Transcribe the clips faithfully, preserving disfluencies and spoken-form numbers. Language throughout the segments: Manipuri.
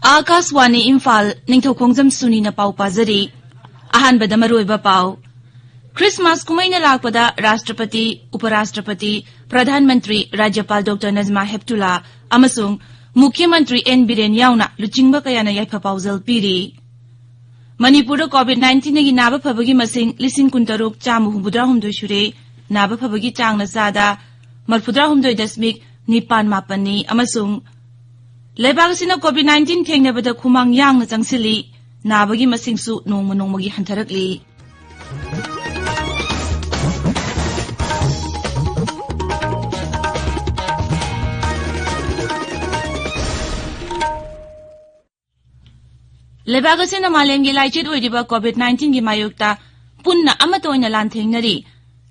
ꯑꯥꯀꯥꯁꯋꯥꯅꯤ ꯏꯝꯐꯥꯜ, ꯅꯤꯡꯊꯧꯈꯣꯡꯖꯝ ꯁꯨꯅꯤꯅ ꯄꯥꯎ ꯄꯥꯖꯔꯤ꯫ ꯑꯍꯥꯟꯕꯗ ꯃꯔꯨꯑꯣꯏꯕ ꯄꯥꯎ꯫ ꯈ꯭ꯔꯤꯁꯃꯥꯁ ꯀꯨꯝꯍꯩꯅ ꯂꯥꯛꯄꯗ ꯔꯥꯁꯇ꯭ꯔꯄꯇꯤ, ꯎꯄꯔꯥꯁꯇ꯭ꯔꯄꯇꯤ, ꯄ꯭ꯔꯙꯥꯟ ꯃꯟꯇ꯭ꯔꯤ, ꯔꯥꯖ꯭ꯌꯄꯥꯜ ꯗꯣꯛꯇꯔ ꯅꯖꯃꯥ ꯍꯦꯞꯇꯨꯂꯥ ꯑꯃꯁꯨꯡ ꯃꯨꯈ꯭ꯌ ꯃꯟꯇ꯭ꯔꯤ ꯑꯦꯟ ꯕꯤꯔꯦꯟ ꯌꯥꯎꯅ ꯂꯨꯆꯤꯡꯕ ꯀꯌꯥꯅ ꯌꯥꯏꯐ ꯄꯥꯎꯖꯦꯜ ꯄꯤꯔꯤ꯫ ꯃꯅꯤꯄꯨꯔꯗ ꯀꯣꯚꯤꯗ ꯅꯥꯏꯟꯇꯤꯟꯗꯒꯤ ꯅꯥꯕ ꯐꯕꯒꯤ ꯃꯁꯤꯡ ꯂꯤꯁꯤꯡ ꯀꯨꯟꯇꯔꯨꯛ ꯆꯥꯝꯃ ꯍꯨꯝꯐꯨꯇꯔꯥ ꯍꯨꯝꯗꯣꯏ ꯁꯨꯔꯦ꯫ ꯅꯥꯕ ꯐꯕꯒꯤ ꯆꯥꯡꯅ ꯆꯥꯗ ꯃꯔꯐꯨꯇꯔꯥ ꯍꯨꯝꯗꯣꯏ ꯗꯁꯃꯤꯛ ꯅꯤꯄꯥꯟ ꯃꯥꯄꯟꯅꯤ ꯑꯃꯁꯨꯡ ꯂꯩꯕꯥꯛ ꯑꯁꯤꯅ ꯀꯣꯚꯤꯗ ꯅꯥꯏꯟꯇꯤꯟ ꯊꯦꯡꯅꯕꯗ ꯈꯨꯃꯥꯡ ꯌꯥꯡꯅ ꯆꯪꯁꯤꯜꯂꯤ꯫ ꯅꯥꯕꯒꯤ ꯃꯁꯤꯡꯁꯨ ꯅꯣꯡꯃ ꯅꯣꯡꯃꯒꯤ ꯍꯟꯊꯔꯛꯂꯤ꯫ ꯂꯩꯕꯥꯛ ꯑꯁꯤꯅ ꯃꯥꯂꯦꯝꯒꯤ ꯂꯥꯏꯆꯠ ꯑꯣꯏꯔꯤꯕ ꯀꯣꯚꯤꯗ ꯅꯥꯏꯟꯇꯤꯟꯒꯤ ꯃꯥꯌꯣꯛꯇ ꯄꯨꯟꯅ ꯑꯃꯠꯇ ꯑꯣꯏꯅ ꯂꯥꯟꯊꯦꯡꯅꯔꯤ꯫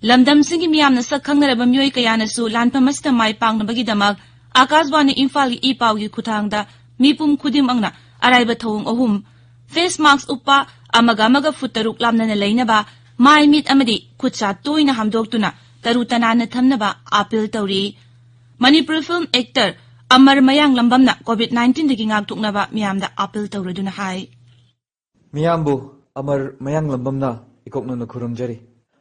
ꯂꯝꯗꯝꯁꯤꯡꯒꯤ ꯃꯤꯌꯥꯝꯅ ꯁꯛ ꯈꯪꯅꯔꯕ ꯃꯤꯑꯣꯏ ꯀꯌꯥꯅꯁꯨ ꯂꯥꯟꯐꯝ ꯑꯁꯤꯗ ꯃꯥꯏ ꯄꯥꯛꯅꯕꯒꯤꯗꯃꯛ ꯑꯥꯀꯥꯁꯕꯥꯅꯤ ꯏꯝꯐꯥꯜꯒꯤ ꯏ ꯄꯥꯎꯒꯤ ꯈꯨꯠꯊꯥꯡꯗ ꯃꯤꯄꯨꯝ ꯈꯨꯗꯤꯡꯃꯛꯅ ꯑꯔꯥꯏꯕ ꯊꯧꯑꯣꯡ ꯑꯍꯨꯝ: ꯐꯦꯁ ꯃꯥꯁꯛ ꯎꯞꯄ, ꯑꯃꯒ ꯑꯃꯒ ꯐꯨꯠ ꯇꯔꯨꯛ ꯂꯥꯞꯅꯅ ꯂꯩꯅꯕ, ꯃꯥꯏ ꯃꯤꯠ ꯑꯃꯗꯤ ꯈꯨꯠ ꯁꯥ ꯇꯣꯏꯅ ꯍꯥꯝꯗꯣꯛꯇꯨꯅ ꯇꯔꯨ ꯇꯅꯥꯟꯅ ꯊꯝꯅꯕ ꯑꯥꯄꯤꯜ ꯇꯧꯔꯤ꯫ ꯃꯅꯤꯄꯨꯔ ꯐꯤꯜꯝ ꯑꯦꯛꯇꯔ ꯑꯃꯔ ꯃꯌꯥꯡꯂꯝꯕꯝꯅ ꯀꯣꯚꯤꯗ ꯅꯥꯏꯟꯇꯤꯟꯗꯒꯤ ꯉꯥꯛꯊꯣꯛꯅꯕ ꯃꯤꯌꯥꯝꯗ ꯑꯥꯄꯤꯜ ꯇꯧꯔꯗꯨꯅ ꯍꯥꯏ꯫ ꯃꯤꯌꯥꯝꯕꯨ ꯑꯃꯔ ꯃꯌꯥꯡꯂꯝꯕꯝꯅ ꯏꯀꯣꯛ ꯅꯧꯅ ꯈꯨꯔꯨꯝꯖꯔꯤ꯫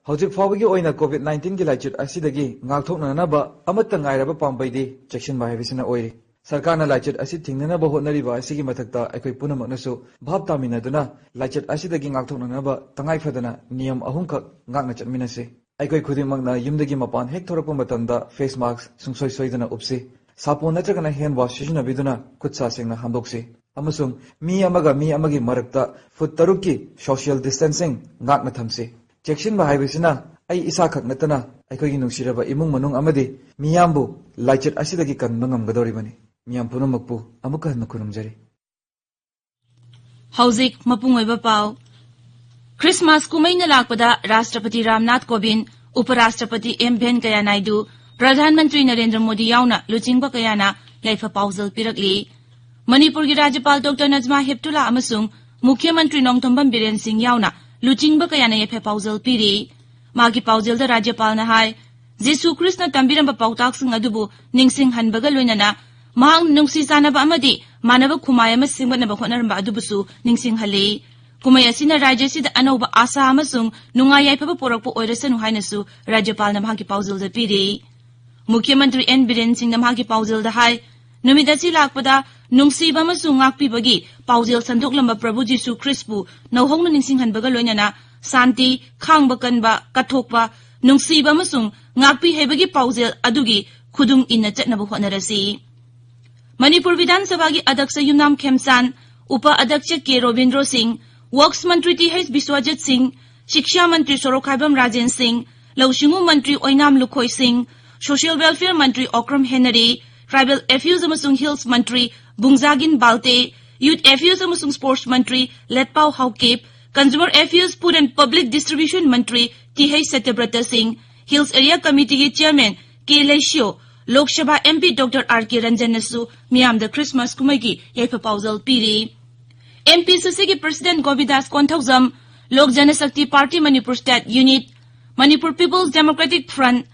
ꯍꯧꯖꯤꯛ ꯐꯥꯎꯕꯒꯤ ꯑꯣꯏꯅ ꯀꯣꯚꯤꯗ ꯅꯥꯏꯟꯇꯤꯟꯒꯤ ꯂꯥꯏꯆꯠ ꯑꯁꯤꯗꯒꯤ ꯉꯥꯛꯊꯣꯛꯅꯅꯕ ꯑꯃꯠꯇ ꯉꯥꯏꯔꯕ ꯄꯥꯝꯕꯩꯗꯤ ꯆꯦꯛꯁꯤꯟꯕ ꯍꯥꯏꯕꯁꯤꯅ ꯑꯣꯏꯔꯤ꯫ ꯁꯔꯀꯥꯔꯅ ꯂꯥꯏꯆꯠ ꯑꯁꯤ ꯊꯤꯡꯅꯅꯕ ꯍꯣꯠꯅꯔꯤꯕ ꯑꯁꯤꯒꯤ ꯃꯊꯛꯇ ꯑꯩꯈꯣꯏ ꯄꯨꯝꯅꯃꯛꯅꯁꯨ ꯚꯥꯞ ꯇꯥꯃꯤꯟꯅꯗꯨꯅ ꯂꯥꯏꯆꯠ ꯑꯁꯤꯗꯒꯤ ꯉꯥꯛꯊꯣꯛꯅꯅꯕ ꯇꯉꯥꯏ ꯐꯗꯅ ꯅꯤꯌꯝ ꯑꯍꯨꯝꯈꯛ ꯉꯥꯛꯅ ꯆꯠꯃꯤꯟꯅꯁꯤ꯫ ꯑꯩꯈꯣꯏ ꯈꯨꯗꯤꯡꯃꯛꯅ ꯌꯨꯝꯗꯒꯤ ꯃꯄꯥꯟ ꯍꯦꯛ ꯊꯣꯔꯛꯄ ꯃꯇꯝꯗ ꯐꯦꯁ ꯃꯥꯁꯛ ꯁꯨꯡꯁꯣꯏ ꯁꯣꯏꯗꯅ ꯎꯞꯁꯤ꯫ ꯁꯥꯄꯣꯟ ꯅꯠꯇ꯭ꯔꯒꯅ ꯍꯦꯟ ꯋꯥꯁ ꯁꯤꯖꯤꯟꯅꯕꯤꯗꯨꯅ ꯈꯨꯠ ꯁꯥ ꯁꯦꯡꯅ ꯍꯥꯝꯗꯣꯛꯁꯤ꯫ ꯑꯃꯁꯨꯡ ꯃꯤ ꯑꯃꯒ ꯃꯤ ꯑꯃꯒꯤ ꯃꯔꯛꯇ ꯐꯨꯠ ꯇꯔꯨꯛꯀꯤ ꯁꯣꯁꯤꯌꯦꯜ ꯗꯤꯁꯇꯦꯟꯁꯤꯡ ꯉꯥꯛꯅ ꯊꯝꯁꯤ꯫ ꯆꯦꯛꯁꯤꯟꯕ ꯍꯥꯏꯕꯁꯤꯅ ꯑꯩ ꯏꯁꯥꯈꯛ ꯅꯠꯇꯅ ꯑꯩꯈꯣꯏꯒꯤ ꯅꯨꯡꯁꯤꯔꯕ ꯏꯃꯨꯡ ꯃꯅꯨꯡ ꯑꯃꯗꯤ ꯃꯤꯌꯥꯝꯕꯨ ꯂꯥꯏꯆꯠ ꯑꯁꯤꯗꯒꯤ ꯀꯟꯕ ꯉꯝꯒꯗꯧꯔꯤꯕꯅꯤ꯫ ꯃꯤꯌꯥꯝ ꯄꯨꯝꯅꯃꯛꯄꯨ ꯑꯃꯨꯛꯀ ꯍꯟꯅ ꯈꯨꯔꯨꯝꯖꯔꯤ꯫ ꯍꯧꯖꯤꯛ ꯃꯄꯨꯡ ꯑꯣꯏꯕ ꯄꯥꯎ꯫ ꯈ꯭ꯔꯤꯁꯃꯥꯁ ꯀꯨꯝꯍꯩꯅ ꯂꯥꯛꯄꯗ ꯔꯥꯁꯇ꯭ꯔꯄꯇꯤ ꯔꯥꯝꯅꯥꯊ ꯀꯣꯕꯤꯟꯗ, ꯎꯄꯔꯥꯁꯇ꯭ꯔꯄꯇꯤ ꯑꯦꯝ ꯚꯦꯟꯀꯌꯥ ꯅꯥꯏꯗꯨ, ꯄ꯭ꯔꯙꯥꯟ ꯃꯟꯇ꯭ꯔꯤ ꯅꯔꯦꯟꯗ꯭ꯔ ꯃꯣꯗꯤ ꯌꯥꯎꯅ ꯂꯨꯆꯤꯡꯕ ꯀꯌꯥꯅ ꯌꯥꯏꯐ ꯄꯥꯎꯖꯦꯜ ꯄꯤꯔꯛꯂꯤ꯫ ꯃꯅꯤꯄꯨꯔꯒꯤ ꯔꯥꯖ꯭ꯌꯄꯥꯜ ꯗꯣꯛꯇꯔ ꯅꯖꯃꯥ ꯍꯦꯞꯇꯨꯂꯥ ꯑꯃꯁꯨꯡ ꯃꯨꯈ꯭ꯌ ꯃꯟꯇ꯭ꯔꯤ ꯅꯣꯡꯊꯣꯝꯕꯝ ꯕꯤꯔꯦꯟ ꯁꯤꯡ ꯌꯥꯎꯅ ꯂꯨꯆꯤꯡꯕ ꯀꯌꯥꯅ ꯌꯥꯏꯐ ꯄꯥꯎꯖꯦꯜ ꯄꯤꯔꯤ꯫ ꯃꯥꯒꯤ ꯄꯥꯎꯖꯦꯜꯗ ꯔꯥꯖ꯭ꯌꯄꯥꯜꯅ ꯍꯥꯏ, ꯖꯤꯁꯨ ꯈ꯭ꯔꯤꯁꯅ ꯇꯝꯕꯤꯔꯝꯕ ꯄꯥꯎꯇꯥꯛꯁꯤꯡ ꯑꯗꯨꯕꯨ ꯅꯤꯡꯁꯤꯡꯍꯟꯕꯒ ꯂꯣꯏꯅꯅ ꯃꯍꯥꯛꯅ ꯅꯨꯡꯁꯤ ꯆꯥꯟꯅꯕ ꯑꯃꯗꯤ ꯃꯥꯟꯅꯕ ꯈꯨꯃꯥꯏ ꯑꯃ ꯁꯦꯝꯒꯠꯅꯕ ꯍꯣꯠꯅꯔꯝꯕ ꯑꯗꯨꯕꯨꯁꯨ ꯅꯤꯡꯁꯤꯡꯍꯜꯂꯤ꯫ ꯀꯨꯝꯍꯩ ꯑꯁꯤꯅ ꯔꯥꯖ꯭ꯌ ꯑꯁꯤꯗ ꯑꯅꯧꯕ ꯑꯥꯁꯥ ꯑꯃꯁꯨꯡ ꯅꯨꯡꯉꯥꯏ ꯌꯥꯏꯐꯕ ꯄꯨꯔꯛꯄ ꯑꯣꯏꯔꯁꯅꯨ ꯍꯥꯏꯅꯁꯨ ꯔꯥꯖ꯭ꯌꯄꯥꯜꯅ ꯃꯍꯥꯛꯀꯤ ꯄꯥꯎꯖꯦꯜꯗ ꯄꯤꯔꯤ꯫ ꯃꯨꯈ꯭ꯌ ꯃꯟꯇ꯭ꯔꯤ ꯑꯦꯟ ꯕꯤꯔꯦꯟ ꯁꯤꯡꯅ ꯃꯍꯥꯛꯀꯤ ꯄꯥꯎꯖꯦꯜꯗ ꯍꯥꯏ, ꯅꯨꯃꯤꯠ ꯑꯁꯤ ꯂꯥꯛꯄꯗ ꯅꯨꯡꯁꯤꯕ ꯑꯃꯁꯨꯡ ꯉꯥꯛꯄꯤꯕꯒꯤ ꯄꯥꯎꯖꯦꯜ ꯁꯟꯗꯣꯛꯂꯝꯕ ꯄ꯭ꯔꯚꯨ ꯖꯤꯁꯨ ꯈ꯭ꯔꯤꯁꯄꯨ ꯅꯧꯍꯧꯅ ꯅꯤꯡꯁꯤꯡꯍꯟꯕꯒ ꯂꯣꯏꯅꯅ ꯁꯥꯟꯇꯤ, ꯈꯥꯡꯕ ꯀꯟꯕ, ꯀꯠꯊꯣꯛꯄ, ꯅꯨꯡꯁꯤꯕ ꯑꯃꯁꯨꯡ ꯉꯥꯛꯄꯤ ꯍꯩꯕꯒꯤ ꯄꯥꯎꯖꯦꯜ ꯑꯗꯨꯒꯤ ꯈꯨꯗꯨꯡ ꯏꯟꯅ ꯆꯠꯅꯕ ꯍꯣꯠꯅꯔꯁꯤ꯫ ꯃꯅꯤꯄꯨꯔ ꯕꯤꯙꯥꯟ ꯁꯚꯥꯒꯤ ꯑꯗꯛꯁ ꯌꯨꯝꯅꯥꯝ ꯈꯦꯝꯆꯥꯟ, ꯎꯄ ꯑꯗꯛꯁ ꯀꯦ ꯔꯣꯕꯤꯟꯗ꯭ꯔꯣ ꯁꯤꯡ, ꯋꯔꯛꯁ ꯃꯟꯇ꯭ꯔꯤ ꯇꯤ ꯍꯩꯆ ꯕꯤꯁ꯭ꯋꯖꯤꯠ ꯁꯤꯡ, ꯁꯤꯛꯁꯥ ꯃꯟꯇ꯭ꯔꯤ ꯁꯣꯔꯣꯛꯈꯥꯏꯕꯝ ꯔꯥꯖꯦꯟ ꯁꯤꯡ, ꯂꯧꯎ ꯁꯤꯡꯎ ꯃꯟꯇ꯭ꯔꯤ ꯑꯣꯏꯅꯥꯝ ꯂꯨꯈꯣꯏ ꯁꯤꯡ, ꯁꯣꯁꯤꯌꯦꯜ ꯋꯦꯜꯐꯤꯌꯔ ꯃꯟꯇ꯭ꯔꯤ ꯑꯣꯀ꯭ꯔꯝ ꯍꯦꯅꯔꯤ, ꯇ꯭ꯔꯥꯏꯕꯦꯜ ꯑꯦꯐꯤꯌꯔꯁ ꯑꯃꯁꯨꯡ ꯍꯤꯜꯁ ꯃꯟꯇ꯭ꯔꯤ ꯕꯨꯡꯖꯥꯒꯤꯟ ꯕꯥꯜꯇꯦ, ꯌꯨꯊ ꯑꯦꯐꯤꯌꯔꯁ ꯑꯃꯁꯨꯡ ꯁ꯭ꯄꯣꯔꯠꯁ ꯃꯟꯇ꯭ꯔꯤ Letpao Haokip, consumer affairs, food and public distribution ꯃꯟꯇ꯭ꯔꯤ ꯇꯤ ꯍꯩꯆ ꯁꯇ꯭ꯌꯕ꯭ꯔꯇ ꯁꯤꯡ, ꯍꯤꯜꯁ ꯑꯦꯔꯤꯌꯥ ꯀꯃꯤꯇꯤꯒꯤ chairman K Leishiyo, Lok Sabha M P doctor R K ꯔꯟꯖꯟꯅꯁꯨ ꯃꯤꯌꯥꯝꯗ ꯈ꯭ꯔꯤꯁꯃꯥꯁ ꯀꯨꯝꯍꯩꯒꯤ ꯌꯥꯏꯐ ꯄꯥꯎꯖꯦꯜ ꯄꯤꯔꯤ꯫ ꯑꯦꯝ ꯄꯤ ꯁꯤ ꯁꯤꯒꯤ president Gobidas Konthoujam, Lok Janshakti party Manipur state unit, Manipur peoples democratic front,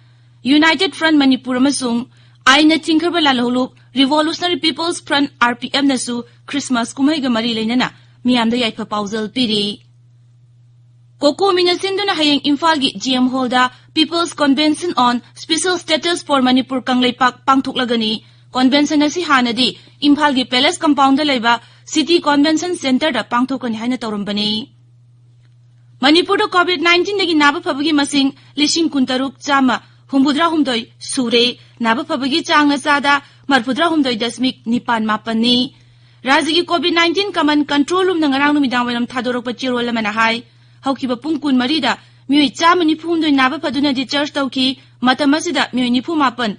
united front Manipur ꯑꯃꯁꯨꯡ ꯑꯥꯏꯟꯅ ꯊꯤꯡꯈ꯭ꯔꯕ ꯂꯥꯜꯍꯧꯂꯨꯞ revolutionary peoples front, R P ꯑꯦꯐꯅꯁꯨ ꯈ꯭ꯔꯤꯁꯃꯥꯁ ꯀꯨꯝꯍꯩꯒ ꯃꯔꯤ ꯂꯩꯅꯅ ꯃꯤꯌꯥꯝꯗ ꯌꯥꯏꯐ ꯄꯥꯎꯖꯦꯜ ꯄꯤꯔꯤ꯫ ꯀꯣꯀꯣꯃꯤꯅ ꯁꯤꯟꯗꯨꯅ ꯍꯌꯦꯡ ꯏꯝꯐꯥꯜꯒꯤ ꯖꯤ ꯑꯦꯝ ꯍꯣꯜꯗ People's Convention on Special Status for Manipur Kangleipak ꯄꯥꯡꯊꯣꯛꯂꯒꯅꯤ꯫ ꯀꯣꯟꯚꯦꯟꯁꯟ ꯑꯁꯤ ꯍꯥꯟꯅꯗꯤ ꯏꯝꯐꯥꯜꯒꯤ ꯄꯦꯂꯦꯁ ꯀꯝꯄꯥꯎꯟꯗ ꯂꯩꯕ ꯁꯤꯇꯤ ꯀꯣꯟꯚꯦꯟꯁꯟ ꯁꯦꯟꯇꯔꯗ ꯄꯥꯡꯊꯣꯛꯀꯅꯤ ꯍꯥꯏꯅ ꯇꯧꯔꯝꯕꯅꯤ꯫ ꯃꯅꯤꯄꯨꯔꯗ ꯀꯣꯚꯤꯗ ꯅꯥꯏꯟꯇꯤꯟꯗꯒꯤ ꯅꯥꯕ ꯐꯕꯒꯤ ꯃꯁꯤꯡ ꯂꯤꯁꯤꯡ ꯀꯨꯟꯇꯔꯨꯛ ꯆꯥꯝꯃ ꯍꯨꯝꯐꯨꯇꯔꯥꯍꯨꯝꯗꯣꯏ ꯁꯨꯔꯦ꯫ ꯅꯥꯕ ꯐꯕꯒꯤ ꯆꯥꯡꯅ ꯆꯥꯗ ꯃꯔꯐꯨꯇꯔꯥꯍꯨꯝꯗꯣꯏ ꯗꯁꯃꯤꯛ ꯅꯤꯄꯥꯟ ꯃꯥꯄꯟꯅꯤ꯫ ꯔꯥꯖ꯭ꯌꯒꯤ ꯀꯣꯚꯤꯗ ꯅꯥꯏꯟꯇꯤꯟ ꯀꯃꯟ ꯀꯟꯇ꯭ꯔꯣꯜ ꯔꯨꯝꯅ ꯉꯔꯥꯡ ꯅꯨꯃꯤꯗꯥꯡ ꯋꯥꯏꯔꯝ ꯊꯥꯗꯣꯔꯛꯄ ꯆꯦꯔꯣꯜ ꯑꯃꯅ ꯍꯥꯏ, ꯍꯧꯈꯤꯕ ꯄꯨꯡ ꯀꯨꯟꯃꯔꯤꯗ ꯃꯤꯑꯣꯏ ꯆꯥꯝꯃ ꯅꯤꯐꯨ ꯍꯨꯝꯗꯣꯏ ꯅꯥꯕ ꯐꯗꯨꯅ ꯗꯤꯁꯆꯥꯔꯖ ꯇꯧꯈꯤ꯫ ꯃꯇꯝ ꯑꯁꯤꯗ ꯃꯤꯑꯣꯏ ꯅꯤꯐꯨ ꯃꯥꯄꯟ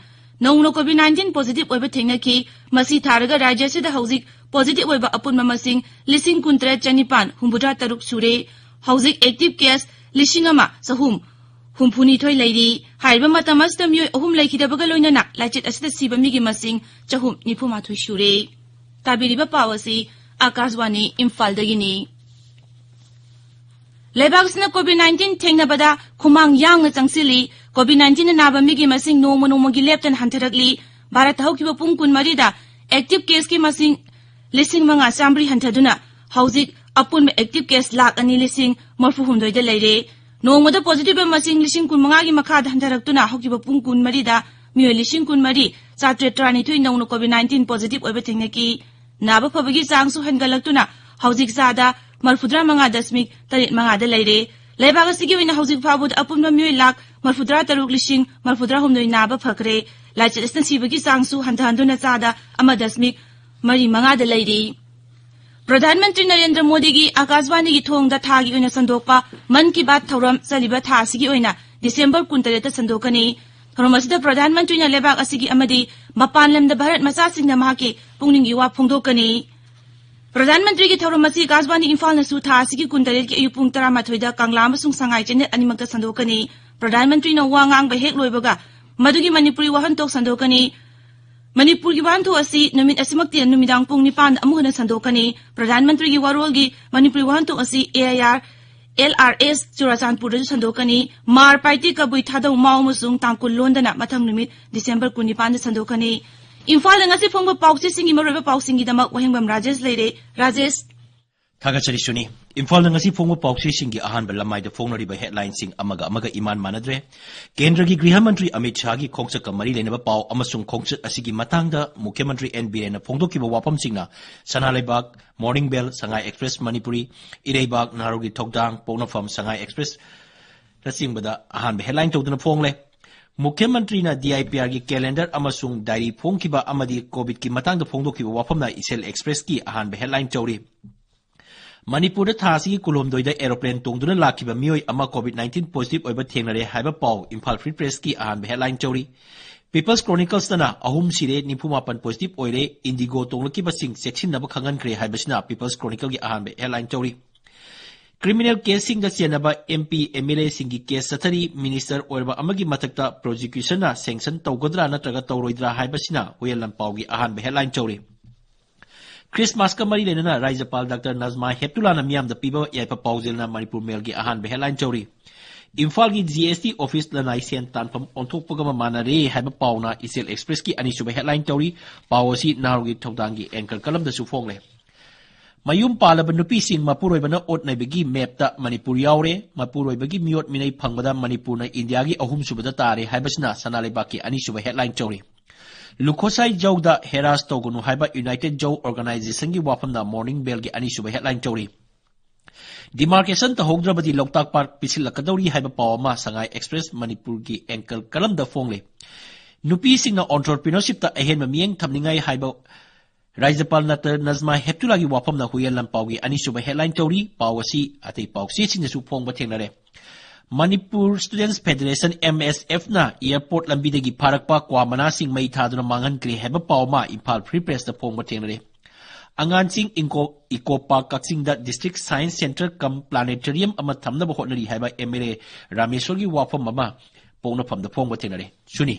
ꯅꯧꯅ ꯀꯣꯚꯤꯗ ꯅꯥꯏꯟꯇꯤꯟ ꯄꯣꯖꯤꯇꯤꯚ ꯑꯣꯏꯕ ꯊꯦꯡꯅꯈꯤ꯫ ꯃꯁꯤ ꯊꯥꯔꯒ ꯔꯥꯖ꯭ꯌ ꯑꯁꯤꯗ ꯍꯧꯖꯤꯛ ꯄꯣꯖꯤꯇꯤꯚ ꯑꯣꯏꯕ ꯑꯄꯨꯟꯕ ꯃꯁꯤꯡ ꯂꯤꯁꯤꯡ ꯀꯨꯟꯇꯔꯦꯠ ꯆꯅꯤꯄꯥꯟ ꯍꯨꯝꯐꯨꯇꯔꯥ ꯇꯔꯨꯛ ꯁꯨꯔꯦ꯫ ꯍꯧꯖꯤꯛ ꯑꯦꯛꯇꯤꯚ ꯀꯦꯁ ꯂꯤꯁꯤꯡ ꯑꯃ ꯆꯍꯨꯝ ꯍꯨꯝꯐꯨꯅꯤꯊꯣꯏ ꯂꯩꯔꯤ꯫ ꯍꯥꯏꯔꯤꯕ ꯃꯇꯝ ꯑꯁꯤꯗ ꯃꯤꯑꯣꯏ ꯑꯍꯨꯝ ꯂꯩꯈꯤꯗꯕꯒ ꯂꯣꯏꯅꯅ ꯂꯥꯏꯆꯠ ꯑꯁꯤꯗ ꯁꯤꯕ ꯃꯤꯒꯤ ꯃꯁꯤꯡ ꯆꯍꯨꯝ ꯅꯤꯐꯨ ꯃꯥꯊꯣꯏ ꯁꯨꯔꯦ꯫ ꯇꯥꯕꯤꯔꯤꯕ ꯄꯥꯎ ꯑꯁꯤ ꯑꯥꯀꯥꯁꯕꯥꯅꯤ ꯏꯝꯐꯥꯜꯗꯒꯤꯅꯤ꯫ ꯂꯩꯕꯥꯛ ꯑꯁꯤꯅ ꯀꯣꯚꯤꯗ ꯅꯥꯏꯟꯇꯤꯟ ꯊꯦꯡꯅꯕꯗ ꯈꯨꯃꯥꯡ ꯌꯥꯡꯅ ꯆꯪꯁꯤꯜꯂꯤ꯫ ꯀꯣꯚꯤꯗ ꯅꯥꯏꯟꯇꯤꯟꯅ ꯅꯥꯕ ꯃꯤꯒꯤ ꯃꯁꯤꯡ ꯅꯣꯡꯃ ꯅꯣꯡꯃꯒꯤ ꯂꯦꯞꯇꯅ ꯍꯟꯊꯔꯛꯂꯤ꯫ ꯚꯥꯔꯠꯇ ꯍꯧꯈꯤꯕ ꯄꯨꯡ ꯀꯨꯟꯃꯔꯤꯗ active caseꯀꯤ ꯃꯁꯤꯡ ꯂꯤꯁꯤꯡ ꯃꯉꯥ ꯆꯥꯝꯃꯔꯤ ꯍꯟꯊꯗꯨꯅ ꯍꯧꯖꯤꯛ ꯑꯄꯨꯟꯕ active case ꯂꯥꯈ ꯑꯅꯤ ꯂꯤꯁꯤꯡ ꯃꯔꯤꯐꯨ ꯍꯨꯝꯗꯣꯏꯗ ꯂꯩꯔꯦ꯫ ꯅꯣꯡꯃꯗ positive ꯑꯣꯏꯕ ꯃꯁꯤꯡ ꯂꯤꯁꯤꯡ ꯀꯨꯟꯃꯉꯥꯒꯤ ꯃꯈꯥꯗ ꯍꯟꯊꯔꯛꯇꯨꯅ ꯍꯧꯈꯤꯕ ꯄꯨꯡ ꯀꯨꯟꯃꯔꯤꯗ ꯃꯤꯑꯣꯏ ꯂꯤꯁꯤꯡ ꯀꯨꯟꯃꯔꯤ ꯆꯥꯇ꯭ꯔꯦꯠ ꯇꯔꯥꯅꯤꯊꯣꯏ ꯅꯧꯅ COVID nineteen positive ꯑꯣꯏꯕ ꯊꯦꯡꯅꯈꯤ꯫ ꯅꯥꯕ ꯐꯕꯒꯤ ꯆꯥꯡꯁꯨ ꯍꯦꯟꯒꯠꯂꯛꯇꯨꯅ ꯍꯧꯖꯤꯛ ꯆꯥꯗ ꯃꯔꯤꯐꯨꯇꯔꯥ ꯃꯉꯥ ꯗꯁꯃꯤꯛ ꯇꯔꯦꯠ ꯃꯉꯥꯗ ꯂꯩꯔꯦ꯫ ꯂꯩꯕꯥꯛ ꯑꯁꯤꯒꯤ ꯑꯣꯏꯅ ꯍꯧꯖꯤꯛ ꯐꯥꯎꯕꯗ ꯑꯄꯨꯟꯕ ꯃꯤꯑꯣꯏ ꯂꯥꯈ ꯃꯔꯤꯐꯨꯇꯔꯥ ꯇꯔꯨꯛ ꯂꯤꯁꯤꯡ ꯃꯔꯤꯐꯨꯇꯔꯥ ꯍꯨꯝꯗꯣꯏ ꯅꯥꯕ ꯐꯈ꯭ꯔꯦ꯫ ꯂꯥꯏꯆꯠ ꯑꯁꯤꯅ ꯁꯤꯕꯒꯤ ꯆꯥꯡꯁꯨ ꯍꯟꯊꯍꯟꯗꯨꯅ ꯆꯥꯗ ꯑꯃ ꯗꯁꯃꯤꯛ ꯃꯔꯤ ꯃꯉꯥꯗ ꯂꯩꯔꯤ꯫ ꯄ꯭ꯔꯙꯥꯟ ꯃꯟꯇ꯭ꯔꯤ ꯅꯔꯦꯟꯗ꯭ꯔ ꯃꯣꯗꯤꯒꯤ ꯑꯀꯥꯁꯕꯥꯅꯤꯒꯤ ꯊꯣꯡꯗ ꯊꯥꯒꯤ ꯑꯣꯏꯅ ꯁꯟꯗꯣꯛꯄ ꯃꯟ ꯀꯤ ꯕꯥꯠ ꯊꯧꯔꯝ ꯆꯠꯂꯤꯕ ꯊꯥ ꯑꯁꯤꯒꯤ ꯑꯣꯏꯅ ꯗꯤꯁꯦꯝꯕꯔ ꯀꯨꯟꯇꯔꯦꯠꯇ ꯁꯟꯗꯣꯛꯀꯅꯤ꯫ ꯊꯧꯔꯝ ꯑꯁꯤꯗ ꯄ꯭ꯔꯙꯥꯟ ꯃꯟꯇ꯭ꯔꯤꯅ ꯂꯩꯕꯥꯛ ꯑꯁꯤꯒꯤ ꯑꯃꯗꯤ ꯃꯄꯥꯟ ꯂꯝꯗ ꯚꯥꯔꯠ ꯃꯆꯥꯁꯤꯡꯅ ꯃꯍꯥꯛꯀꯤ ꯄꯨꯛꯅꯤꯡꯒꯤ ꯋꯥ ꯐꯣꯡꯗꯣꯛꯀꯅꯤ꯫ ꯄ꯭ꯔꯙꯥꯟ ꯃꯟꯇ꯭ꯔꯤꯒꯤ ꯊꯧꯔꯝ ꯑꯁꯤ ꯑꯀꯥꯁꯕꯥꯅꯤ ꯏꯝꯐꯥꯜꯅꯁꯨ ꯊꯥ ꯑꯁꯤꯒꯤ ꯀꯨꯟꯇꯔꯦꯠꯀꯤ ꯑꯌꯨꯛ ꯄꯨꯡ ꯇꯔꯥꯃꯥꯊꯣꯏꯗ ꯀꯪꯂꯥ ꯑꯃꯁꯨꯡ ꯁꯉꯥꯏ ꯆꯦꯅꯦꯜ ꯑꯅꯤꯃꯛꯇ ꯁꯟꯗꯣꯛꯀꯅꯤ꯫ ꯄ꯭ꯔꯙꯥꯟ ꯃꯟꯇ꯭ꯔꯤꯅ ꯋꯥ ꯉꯥꯡꯕ ꯍꯦꯛ ꯂꯣꯏꯕꯒ ꯃꯗꯨꯒꯤ ꯃꯅꯤꯄꯨꯔꯤ ꯋꯥꯍꯟꯊꯣꯛ ꯁꯟꯗꯣꯛꯀꯅꯤ꯫ ꯃꯅꯤꯄꯨꯔꯒꯤ ꯋꯥꯍꯟꯊꯣꯛ ꯑꯁꯤ ꯅꯨꯃꯤꯠ ꯑꯁꯤꯃꯛꯇꯤ ꯅꯨꯃꯤꯗꯥꯡ ꯄꯨꯡ ꯅꯤꯄꯥꯟꯗ ꯑꯃꯨꯛ ꯍꯟꯅ ꯁꯟꯗꯣꯛꯀꯅꯤ꯫ ꯄ꯭ꯔꯙꯥꯟ ꯃꯟꯇ꯭ꯔꯤꯒꯤ ꯋꯥꯔꯣꯜꯒꯤ ꯃꯅꯤꯄꯨꯔꯤ ꯋꯥꯍꯟꯊꯣꯛ ꯑꯁꯤ A I R L R S ꯆꯨꯔꯥꯆꯥꯟꯄꯨꯔꯗꯁꯨ ꯁꯟꯗꯣꯛꯀꯅꯤ꯫ ꯃꯥꯔ, ꯄꯥꯏꯇꯦ, ꯀꯕꯨꯏ, ꯊꯥꯗꯧ, ꯃꯥꯎ ꯑꯃꯁꯨꯡ ꯇꯥꯡꯀꯨꯜ ꯂꯣꯟꯗꯅ ꯃꯊꯪ ꯅꯨꯃꯤꯠ ꯗꯤꯁꯦꯝꯕꯔ ꯀꯨꯟꯅꯤꯄꯥꯟꯗ ꯁꯟꯗꯣꯛꯀꯅꯤ꯫ ꯏꯝꯐꯥꯜꯗ ꯉꯁꯤ ꯐꯣꯡꯕ ꯄꯥꯎꯆꯦꯁꯤꯡꯒꯤ ꯃꯔꯨꯑꯣꯏꯕ ꯄꯥꯎꯁꯤꯡꯒꯤꯗꯃꯛ ꯋꯥꯍꯦꯡꯕꯝ ꯔꯥꯖꯦꯁ ꯂꯩꯔꯦ꯫ ꯔꯥꯖꯦꯁ꯫ ꯊꯥꯒꯠꯆꯔꯤ ꯁꯨꯅꯤ꯫ ꯏꯝꯐꯥꯜꯗ ꯉꯁꯤ ꯐꯣꯡꯕ ꯄꯥꯎꯆꯦꯁꯤꯡꯒꯤ ꯑꯍꯥꯟꯕ ꯂꯃꯥꯏꯗ ꯐꯣꯡꯅꯔꯤꯕ headlineꯁꯤꯡ ꯑꯃꯒ ꯑꯃꯒ ꯏꯃꯥꯟ ꯃꯥꯟꯅꯗ꯭ꯔꯦ꯫ ꯀꯦꯟꯗ꯭ꯔꯒꯤ ꯒ꯭ꯔꯤꯍ ꯃꯟꯇ꯭ꯔꯤ ꯑꯃꯤꯠ ꯁꯥꯍꯒꯤ ꯈꯣꯡꯆꯠꯀ ꯃꯔꯤ ꯂꯩꯅꯕ ꯄꯥꯎ ꯑꯃꯁꯨꯡ ꯈꯣꯡꯆꯠ ꯑꯁꯤꯒꯤ ꯃꯇꯥꯡꯗ ꯃꯨꯈ꯭ꯌ ꯃꯟꯇ꯭ꯔꯤ ꯑꯦꯟ ꯕꯤꯔꯦꯟꯅ ꯐꯣꯡꯗꯣꯛꯈꯤꯕ ꯋꯥꯐꯝꯁꯤꯡꯅ ꯁꯅꯥ ꯂꯩꯕꯥꯛ, ꯃꯣꯔꯅꯤꯡ ꯕꯦꯜ, ꯁꯉꯥꯏ ꯑꯦꯛꯁꯄ꯭ꯔꯦꯁ ꯃꯅꯤꯄꯨꯔꯤ, ꯏꯔꯩꯕꯥꯛ, ꯅꯍꯥꯔꯣꯜꯒꯤ ꯊꯧꯗꯥꯡ, ꯄꯣꯛꯅꯐꯝ, ꯁꯉꯥꯏ ꯑꯦꯛꯁꯄ꯭ꯔꯦꯁꯅꯆꯤꯡꯕꯗ ꯑꯍꯥꯟꯕ headline ꯇꯧꯗꯨꯅ ꯐꯣꯡꯂꯦ꯫ ꯃꯨꯈ꯭ꯌ ꯃꯟꯇ꯭ꯔꯤꯅ D I P Rꯒꯤ calendar ꯑꯃꯁꯨꯡ diary ꯐꯣꯡꯈꯤꯕ ꯑꯃꯗꯤ COVIDꯀꯤ ꯃꯇꯥꯡꯗ ꯐꯣꯡꯗꯣꯛꯈꯤꯕ ꯋꯥꯐꯝꯅ ꯏꯁꯦꯜ ꯑꯦꯛꯁꯄ꯭ꯔꯦꯁꯀꯤ ꯑꯍꯥꯟꯕ headline ꯇꯧꯔꯤ꯫ ꯃꯅꯤꯄꯨꯔꯗ ꯊꯥ ꯑꯁꯤꯒꯤ ꯀꯨꯟꯍꯨꯝꯗꯣꯏꯗ aeroplane ꯇꯣꯡꯗꯨꯅ ꯂꯥꯛꯈꯤꯕ ꯃꯤꯑꯣꯏ ꯑꯃ COVID nineteen positive ꯑꯣꯏꯕ ꯊꯦꯡꯅꯔꯦ ꯍꯥꯏꯕ ꯄꯥꯎ ꯏꯝꯐꯥꯜ Free Pressꯀꯤ ꯑꯍꯥꯟꯕ headline ꯇꯧꯔꯤ꯫ People's Chroniclesꯇꯅ ꯑꯍꯨꯝ ꯁꯤꯔꯦ, ꯅꯤꯐꯨ ꯃꯥꯄꯟ positive ꯑꯣꯏꯔꯦ, Indigo ꯇꯣꯡꯂꯛꯈꯤꯕꯁꯤꯡ ꯆꯦꯛꯁꯤꯟꯅꯕ ꯈꯪꯍꯟꯈ꯭ꯔꯦ ꯍꯥꯏꯕꯁꯤꯅ People's Chronicleꯒꯤ ꯑꯍꯥꯟꯕ headline ꯇꯧꯔꯤ꯫ Criminal caseꯁꯤꯡꯗ ꯆꯦꯟꯅꯕ M P, M L Aꯁꯤꯡꯒꯤ case ꯆꯠꯊꯔꯤ, minister ꯑꯣꯏꯔꯕ ꯑꯃꯒꯤ ꯃꯊꯛꯇ prosecutionꯅ sanction ꯇꯧꯒꯗ꯭ꯔꯥ ꯅꯠꯇ꯭ꯔꯒ ꯇꯧꯔꯣꯏꯗ꯭ꯔꯥ ꯍꯥꯏꯕꯁꯤꯅ ꯍꯨꯌꯦꯟ ꯂꯥꯟꯄꯥꯎꯒꯤ ꯑꯍꯥꯟꯕ headline ꯇꯧꯔꯤ꯫ Christmasꯀ ꯃꯔꯤ ꯂꯩꯅꯅ ꯔꯥꯖ꯭ꯌꯄꯥꯜ ꯗꯥꯛꯇꯔ ꯅꯖꯃꯥ ꯍꯦꯞꯇꯨꯂꯥꯅ ꯃꯤꯌꯥꯝꯗ ꯄꯤꯕ ꯌꯥꯏꯐ ꯄꯥꯎꯖꯦꯜꯅ ꯃꯅꯤꯄꯨꯔ ꯃꯦꯜꯒꯤ ꯑꯍꯥꯟꯕ headline ꯇꯧꯔꯤ꯫ ꯏꯝꯐꯥꯜꯒꯤ ꯖꯤ ꯑꯦꯁ ꯇꯤ ꯑꯣꯐꯤꯁ ꯂꯅꯥꯏ ꯁꯦꯟ ꯇꯥꯟꯐꯝ ꯑꯣꯟꯊꯣꯛꯄꯒ ꯃꯥꯟꯅꯔꯦ ꯍꯥꯏꯕ ꯄꯥꯎꯅ ꯏꯆꯦꯜ ꯑꯦꯛꯁꯄ꯭ꯔꯦꯁꯀꯤ ꯑꯅꯤꯁꯨꯕ ꯍꯦꯗꯂꯥꯏꯟ ꯇꯧꯔꯤ꯫ ꯄꯥꯎ ꯑꯁꯤ ꯅꯍꯥꯔꯣꯜꯒꯤ ꯊꯧꯗꯥꯡꯒꯤ ꯑꯦꯡꯀꯔ ꯀꯂꯝꯗꯁꯨ ꯐꯣꯡꯂꯦ꯫ ꯃꯌꯨꯝ ꯄꯥꯜꯂꯕ ꯅꯨꯄꯤꯁꯤꯡ ꯃꯄꯨꯔꯣꯏꯕꯅ ꯑꯣꯠ ꯅꯩꯕꯒꯤ ꯃꯦꯞꯇ ꯃꯅꯤꯄꯨꯔ ꯌꯥꯎꯔꯦ꯫ ꯃꯄꯨꯔꯣꯏꯕꯒꯤ ꯃꯤꯑꯣꯠ ꯃꯤꯅꯩ ꯐꯪꯕꯗ ꯃꯅꯤꯄꯨꯔꯅ ꯏꯟꯗꯤꯌꯥꯒꯤ ꯑꯍꯨꯝꯁꯨꯕꯗ ꯇꯥꯔꯦ ꯍꯥꯏꯕꯁꯤꯅ ꯁꯅꯥ ꯂꯩꯕꯥꯛꯀꯤ ꯑꯅꯤꯁꯨꯕ ꯍꯦꯗꯂꯥꯏꯟ ꯇꯧꯔꯤ꯫ ꯂꯨꯈꯣꯁꯥꯏ ꯖꯧꯗ ꯍꯦꯔꯥꯁ ꯇꯧꯒꯅꯨ ꯍꯥꯏꯕ ꯌꯨꯅꯥꯏꯇꯦꯗ ꯖꯧ ꯑꯣꯔꯒꯅꯥꯏꯖꯦꯁꯟꯒꯤ ꯋꯥꯐꯝꯅ ꯃꯣꯔꯅꯤꯡ ꯕꯦꯜꯒꯤ ꯑꯅꯤꯁꯨꯕ ꯍꯦꯗꯂꯥꯏꯟ ꯇꯧꯔꯤ꯫ ꯗꯤꯃꯥꯔꯀꯦꯁꯟ ꯇꯧꯍꯧꯗ꯭ꯔꯕꯗꯤ ꯂꯣꯛꯇꯥꯛ ꯄꯥꯠ ꯄꯤꯁꯤꯜꯂꯛꯀꯗꯧꯔꯤ ꯍꯥꯏꯕ ꯄꯥꯎ ꯑꯃ ꯁꯉꯥꯏ ꯑꯦꯛꯁꯄ꯭ꯔꯦꯁ ꯃꯅꯤꯄꯨꯔꯒꯤ ꯑꯦꯡꯀꯔ ꯀꯂꯝꯗ ꯐꯣꯡꯂꯤ꯫ ꯅꯨꯄꯤꯁꯤꯡꯅ ꯑꯣꯟꯇꯔꯄ꯭ꯔꯤꯅꯔꯁꯤꯞꯇ ꯑꯍꯦꯟꯕ ꯃꯤꯠꯌꯦꯡ ꯊꯝꯅꯤꯡꯉꯥꯏ ꯍꯥꯏꯕ ꯔꯥꯖ꯭ꯌꯄꯥꯜ ꯗꯥꯛꯇꯔ ꯅꯖꯃꯥ ꯍꯦꯞꯇꯨꯂꯥꯒꯤ ꯋꯥꯐꯝꯅ ꯍꯨꯏꯌꯦꯟ ꯂꯥꯟꯄꯥꯎꯒꯤ ꯑꯅꯤꯁꯨꯕ ꯍꯦꯗꯂꯥꯏꯟ ꯇꯧꯔꯤ꯫ ꯄꯥꯎ ꯑꯁꯤ ꯑꯇꯩ ꯄꯥꯎꯆꯦꯁꯤꯡꯗꯁꯨ ꯐꯣꯡꯕ ꯊꯦꯡꯅꯔꯦ꯫ ꯃꯅꯤꯄꯨꯔ ꯁ꯭ꯇꯨꯗꯦꯟꯠꯁ ꯐꯦꯗꯔꯦꯁꯟ, ꯑꯦꯝ ꯑꯦꯁ ꯑꯦꯐꯅ ꯑꯦꯌꯔꯄꯣꯔꯠ ꯂꯝꯕꯤꯗꯒꯤ ꯐꯥꯔꯛꯄ ꯀ꯭ꯋꯥ ꯃꯅꯥꯁꯤꯡ ꯃꯩ ꯊꯥꯗꯨꯅ ꯃꯥꯡꯍꯟꯈ꯭ꯔꯦ ꯍꯥꯏꯕ ꯄꯥꯎ ꯑꯃ ꯏꯝꯐꯥꯜ ꯐ꯭ꯔꯤ ꯄ꯭ꯔꯦꯁꯇ ꯐꯣꯡꯕ ꯊꯦꯡꯅꯔꯦ꯫ ꯑꯉꯥꯟꯁꯤꯡ ꯏꯪꯀꯣ-, ꯏꯀꯣ ꯄꯥꯔꯛ ꯀꯛꯆꯤꯡꯗ ꯗꯤꯁꯇ꯭ꯔꯤꯛ ꯁꯥꯏꯟꯁ ꯁꯦꯟꯇꯔ ꯀꯝ ꯄ꯭ꯂꯥꯅꯦꯇꯔꯤꯌꯝ ꯑꯃ ꯊꯝꯅꯕ ꯍꯣꯠꯅꯔꯤ ꯍꯥꯏꯕ ꯑꯦꯝ ꯑꯦꯜ ꯑꯦ ꯔꯥꯃꯦꯁꯣꯔꯒꯤ ꯋꯥꯐꯝ ꯑꯃ ꯄꯣꯛꯅꯐꯝꯗ ꯐꯣꯡꯕ ꯊꯦꯡꯅꯔꯦ꯫ ꯁꯨꯅꯤ꯫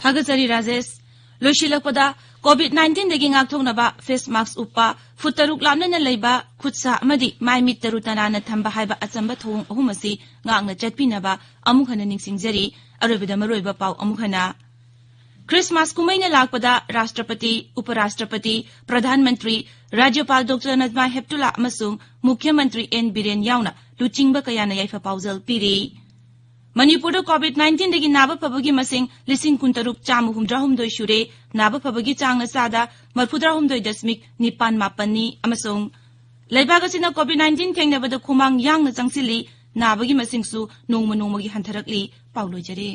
ꯊꯥꯒꯠꯆꯔꯤ ꯔꯥꯖꯦꯁ꯫ ꯂꯣꯏꯁꯤꯜꯂꯛꯄꯗ, ꯀꯣꯚꯤꯗ ꯅꯥꯏꯟꯇꯤꯟꯗꯒꯤ ꯉꯥꯛꯊꯣꯛꯅꯕ ꯐꯦꯁ ꯃꯥꯛꯁ ꯎꯞꯄ, ꯐꯨꯠ ꯇꯔꯨꯛ ꯂꯥꯞꯅꯅ ꯂꯩꯕ, ꯈꯨꯠ ꯁꯥ ꯑꯃꯗꯤ ꯃꯥꯏ ꯃꯤꯠ ꯇꯔꯨ ꯇꯅꯥꯟꯅ ꯊꯝꯕ ꯍꯥꯏꯕ ꯑꯆꯝꯕ ꯊꯧꯑꯣꯡ ꯑꯍꯨꯝ ꯑꯁꯤ ꯉꯥꯛꯅ ꯆꯠꯄꯤꯅꯕ ꯑꯃꯨꯛ ꯍꯟꯅ ꯅꯤꯡꯁꯤꯡꯖꯔꯤ꯫ ꯑꯔꯣꯏꯕꯗ ꯃꯔꯨꯑꯣꯏꯕ ꯄꯥꯎ ꯑꯃꯨꯛ ꯍꯟꯅ꯫ ꯈ꯭ꯔꯤꯁꯃꯥꯁ ꯀꯨꯝꯍꯩꯅ ꯂꯥꯛꯄꯗ ꯔꯥꯁꯇ꯭ꯔꯄꯇꯤ, ꯎꯄꯔꯥꯁꯇ꯭ꯔꯄꯇꯤ, ꯄ꯭ꯔꯙꯥꯟ ꯃꯟꯇ꯭ꯔꯤ, ꯔꯥꯖ꯭ꯌꯄꯥꯜ ꯗꯣꯛꯇꯔ ꯅꯖꯃꯥ ꯍꯦꯞꯇꯨꯂꯥ ꯑꯃꯁꯨꯡ ꯃꯨꯈ꯭ꯌ ꯃꯟꯇ꯭ꯔꯤ ꯑꯦꯟ ꯕꯤꯔꯦꯟ ꯌꯥꯎꯅ ꯂꯨꯆꯤꯡꯕ ꯀꯌꯥꯅ ꯌꯥꯏꯐ ꯄꯥꯎꯖꯦꯜ ꯄꯤꯔꯤ꯫ ꯃꯅꯤꯄꯨꯔꯗ ꯀꯣꯚꯤꯗ ꯅꯥꯏꯟꯇꯤꯟꯗꯒꯤ ꯅꯥꯕ ꯐꯕꯒꯤ ꯃꯁꯤꯡ ꯂꯤꯁꯤꯡ ꯀꯨꯟꯇꯔꯨꯛ ꯆꯥꯝꯃ ꯍꯨꯝꯗ꯭ꯔꯥ ꯍꯨꯝꯗꯣꯏ ꯁꯨꯔꯦ꯫ ꯅꯥꯕ ꯐꯕꯒꯤ ꯆꯥꯡꯅ ꯆꯥꯗ ꯃꯔꯐꯨꯇꯔꯥ ꯍꯨꯝꯗꯣꯏ ꯗꯁꯃꯤꯛ ꯅꯤꯄꯥꯟ ꯃꯥꯄꯟꯅꯤ ꯑꯃꯁꯨꯡ ꯂꯩꯕꯥꯛ ꯑꯁꯤꯅ ꯀꯣꯚꯤꯗ ꯅꯥꯏꯟꯇꯤꯟ ꯊꯦꯡꯅꯕꯗ ꯈꯨꯃꯥꯡ ꯌꯥꯡꯅ ꯆꯪꯁꯤꯜꯂꯤ꯫ ꯅꯥꯕꯒꯤ ꯃꯁꯤꯡꯁꯨ ꯅꯣꯡꯃ ꯅꯣꯡꯃꯒꯤ ꯍꯟꯊꯔꯛꯂꯤ꯫ ꯄꯥꯎ ꯂꯣꯏꯖꯔꯦ꯫